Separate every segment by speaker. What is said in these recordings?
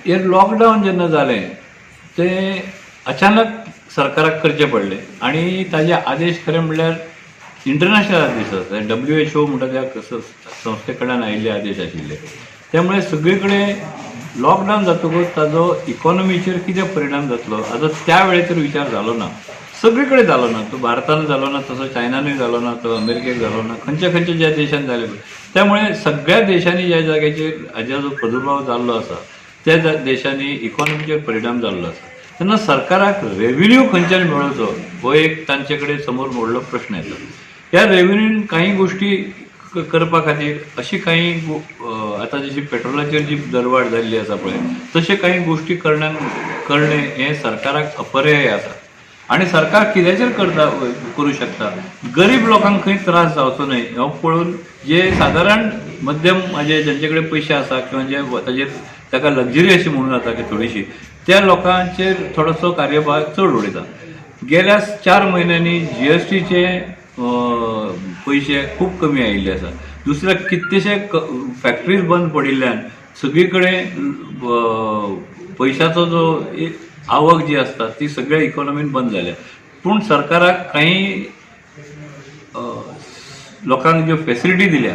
Speaker 1: हे लॉकडावन जेन्ना जालें तें अचानक सरकाराक करचें पडलें आनी ताजे आदेश खरें म्हणल्यार इंटरनॅशनल आदेश आसा. WHO म्हणटा त्या संस्थे कडल्यान आयिल्ले आदेश आशिल्ले. त्यामुळे सगळे कडेन लॉकडावन जातकूच ताजो इकॉनॉमीचेर कितें परिणाम जातलो हाजो त्या वेळेचेर विचार जालो ना. सगळे कडेन जालो ना, तो भारतान जालो ना, तसो चायनानूय जालो ना, तो अमेरिकेक जालो ना, खंयच्या खंयच्या ज्या देशान जाले. त्यामुळे सगळ्या देशांनी ज्या जाग्याचेर हाजो जो प्रादुर्भाव जाल्लो आसा त्या देशांनी इकॉनॉमीचेर परिणाम जाल्लो आसा. तेन्ना सरकाराक रेव्हेन्यू खंयच्यान मेळोवचो हो एक तांचे कडेन समोर व्हडलो प्रश्न येता. ह्या रेव्हेन्यून काही गोष्टी करपा खातीर अशी काही आतां जशी पेट्रोलाचेर जी दरवाड जाल्ली आसा पळय तशे काही गोष्टी करणे हें सरकाराक अपरिहार्य आसा. आनी सरकार कित्याचेर करता करूं शकता, गरीब लोकांक खंय त्रास जावचो न्हय हो पळोवन जे सादारण मध्यम म्हणजे ज्यांचे कडेन पयशे आसा किंवा जे ताजेर ताका लक्झरी अशी म्हणून जाता की थोडीशी त्या लोकांचेर थोडोसो कार्यभार चड उडयता. गेल्या 4 म्हयन्यांनी जीएसटीचे पयशे खूब कमी आयिल्ले आसा. दुसरे कितलेशे फॅक्टरीज बंद पडिल्ल्यान सगळी कडेन पयशाचो जो आवक जी आसता ती सगळ्या इकॉनॉमीन बंद जाल्या. पूण सरकाराक काही लोकांक ज्यो फेसिलिटी दिल्या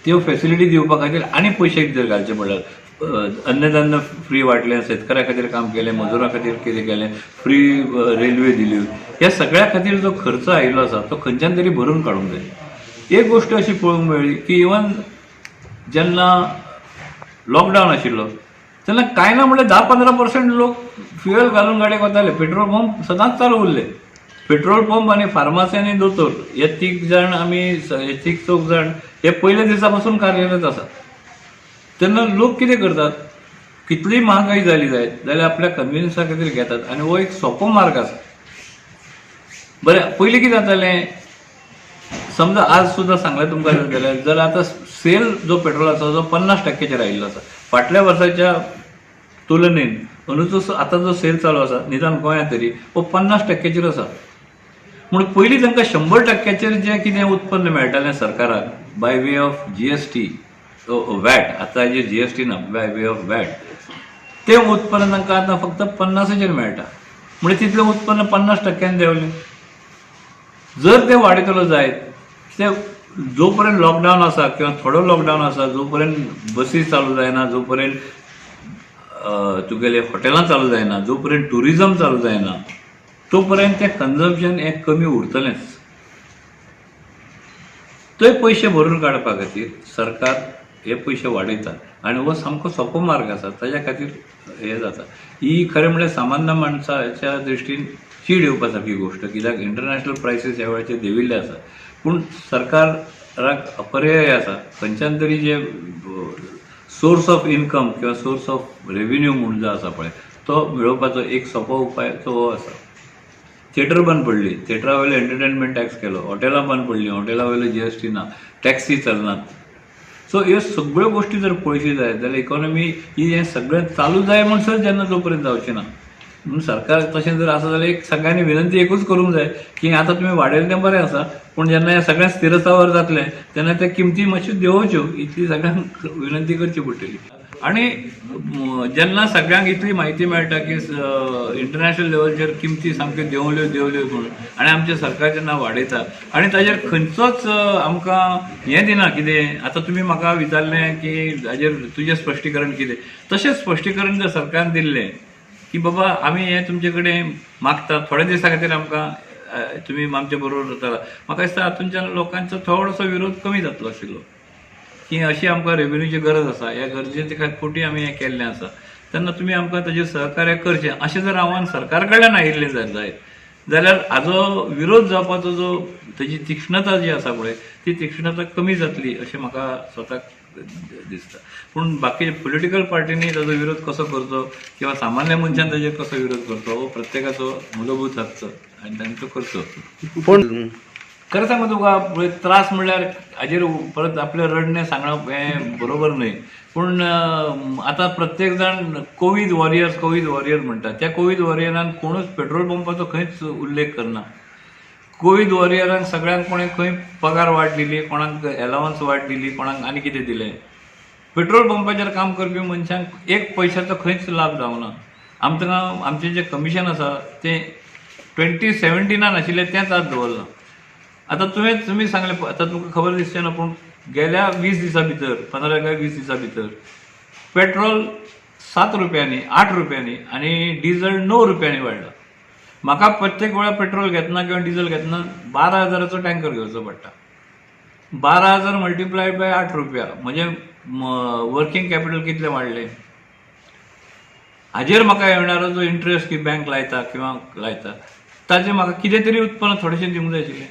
Speaker 1: त्यो फेसिलिटी दिवपा खातीर आनी पयशे जर घालचे म्हणल्यार अन्नधान्य फ्री वांटलें, शेतकऱ्या खातीर काम केलें, मजुरां खातीर कितें केलें, फ्री रेल्वे दिल्यो, ह्या सगळ्या खातीर जो खर्च आयिल्लो आसा तो खंयच्यान तरी भरून काडूंक जाय. एक गोश्ट अशी पळोवंक मेळ्ळी की इवन जेन्ना लॉकडावन आशिल्लो तेन्ना कांय ना म्हणल्यार 10-15% लोक फ्युएल घालून गाडयेक वताले. पेट्रोल पंप सदांच चालू उरले. पेट्रोल पंप आनी फार्मासी आनी दोतोर हे तीग जाण आमी हे तीग चौग जाण हे पयल्या दिसा पासून कार्यरत आसा. तेन्ना लोक कितें करतात, कितलीय महागाई जाली जायत जाल्यार आपल्या कन्विनियन्सा खातीर घेतात आनी हो एक सोंपो मार्ग आसा. बरें, पयलीं कितें जातालें, समजा आज सुद्दां सांगलें तुमकां जाल्यार जर आतां सेल जो पेट्रोलाचो जो 50% आयिल्लो आसा फाटल्या वर्साच्या तुलनेन, अंदूचो आतां जो सेल चालू आसा निदान गोंयांत तरी हो 50% आसा. म्हूण पयलीं तांकां 100% जें कितें उत्पन्न मेळटालें सरकाराक by way of GST VAT, आतां हाजेर जीएसटी ना, बाय वे ऑफ वॅट, तें उत्पन्न तांकां आतां फक्त 50चेर मेळटा. म्हणजे तितलें उत्पन्न 50% देंवलें. जर तें वाडयतलो जायत ते जो पर्यंत लॉकडावन आसा किंवा थोडो लॉकडावन आसा, जो पर्यंत बसी चालू जायना, जो पर्यंत तुगेले हॉटेलां चालू जायना, जो पर्यंत टुरिजम चालू जायना, तो पर्यंत तें कन्जम्पशन हें कमी उरतलेंच. ते पयशे भरून काडपा खातीर सरकार हे पयशे वाडयता आनी हो सामको सोंपो मार्ग आसा. ताज्या खातीर हें जाता. ही खरें म्हणल्यार सामान्य माणसाच्या दृश्टीन चीड येवपा सारकी गोश्ट, कित्याक इंटरनॅशनल प्रायसीस ह्या वेळाचेर देंविल्ले आसा. पूण सरकाराक अपरिहार्य आसा खंयच्यान तरी जे सोर्स ऑफ इनकम किंवा सोर्स ऑफ रेव्हेन्यू म्हूण जो आसा पळय तो मेळोवपाचो एक सोंपो उपाय तो हो आसा. थिएटर बंद पडली, थिएटरा वयलो एंटरटेनमेंट टॅक्स केलो, हॉटेलां बंद पडली, हॉटेला वयलो जीएसटी ना, टॅक्सी चलनात. सो ह्यो सगळ्यो गोश्टी जर पळयशी जायत जाल्यार इकॉनॉमी ही हें सगळें चालू जाय म्हणसर जेन्ना जो पर्यंत जावचें ना. म्हणून सरकार तशें जर आसा जाल्यार एक सगळ्यांनी विनंती एकूच करूंक जाय की आतां तुमी वाडयलें तें बरें आसा, पूण जेन्ना हें सगळें स्थिरस्थावर जातलें तेन्ना त्या किमती मातश्यो देंवोवच्यो, इतली सगळ्यांक विनंती करची पडटली. आनी जेन्ना सगळ्यांक इतली म्हायती मेळटा की इंटरनॅशनल लेवलचेर किमती सामक्यो देंवल्यो देंवल्यो म्हणून, आनी आमचें सरकार जेन्ना वाडयता आनी ताजेर खंयचोच आमकां हें दिना कितें, आतां तुमी म्हाका विचारलें की हाजेर तुजें स्पश्टीकरण कितें, तशें स्पश्टीकरण जर सरकारान दिल्लें की बाबा आमी हें तुमचे कडेन मागता थोड्या दिसां खातीर आमकां तुमी आमचे बरोबर चला, म्हाका दिसता हातूंतल्यान लोकांचो थोडोसो विरोध कमी जातलो आशिल्लो की अशी आमकां रेव्हेन्यूची गरज आसा, ह्या गरजेच्या खातीर पोटी आमी हें केल्लें आसा, तेन्ना तुमी आमकां ताजेर सहकार्य करचें, अशें जर आव्हान सरकार कडल्यान आयिल्लें जर जायत जाल्यार हाजो विरोध जावपाचो जो ताजी तीक्ष्णता जी आसा पळय ती तीक्ष्णता कमी जातली अशें म्हाका स्वताक दिसता. पूण बाकी पॉलिटिकल पार्टींनी ताजो विरोध कसो करचो किंवा सामान्य मनशान ताजेर कसो विरोध करचो हो प्रत्येकाचो मूलभूत हक्क आनी तांचो करचो.
Speaker 2: पूण
Speaker 1: खरें सांगू तुका, पळय त्रास म्हणल्यार हाजेर परत आपलें रडणें सांगप हें बरोबर न्हय, पूण आतां प्रत्येक जाण कोवीड वॉरियर्स कोवीड वॉरियर म्हणटा. त्या कोवीड वॉरियरान कोणूच पेट्रोल पंपाचो खंयच उल्लेख करना. कोवीड वॉरियरांक सगळ्यांक कोणें खंय पगार वाड दिली, कोणाक एलावन्स वाड दिली, कोणाक आनी कितें दिलें. पेट्रोल पंपाचेर काम करपी मनशांक एक पयशाचो खंयच लाभ जावना. आमकां आमचें जें कमिशन आसा तें 2017 आशिल्लें तेंच आज दवरलां. आतां तुमी सांगलें, आतां तुमकां खबर दिसचें ना, पूण गेल्या 20 दिसां भितर, 15 काय 20 दिसां भितर पेट्रोल 7 रुपयांनी, 8 रुपयांनी आनी डिझल 9 रुपयांनी वाडला. म्हाका प्रत्येक वेळा पेट्रोल घेतना किंवा डिझल घेतना 12,000चो टँकर घेवचो पडटा. 12,000 मल्टिप्लायड बाय 8 रुपया म्हणजे वर्किंग कॅपिटल कितलें वाडलें? हाजेर म्हाका येणारो जो इंट्रस्ट की बँक लायता किंवा लायता ताजें म्हाका कितें तरी उत्पन्न थोडेशें दिवंक जाय आशिल्लें.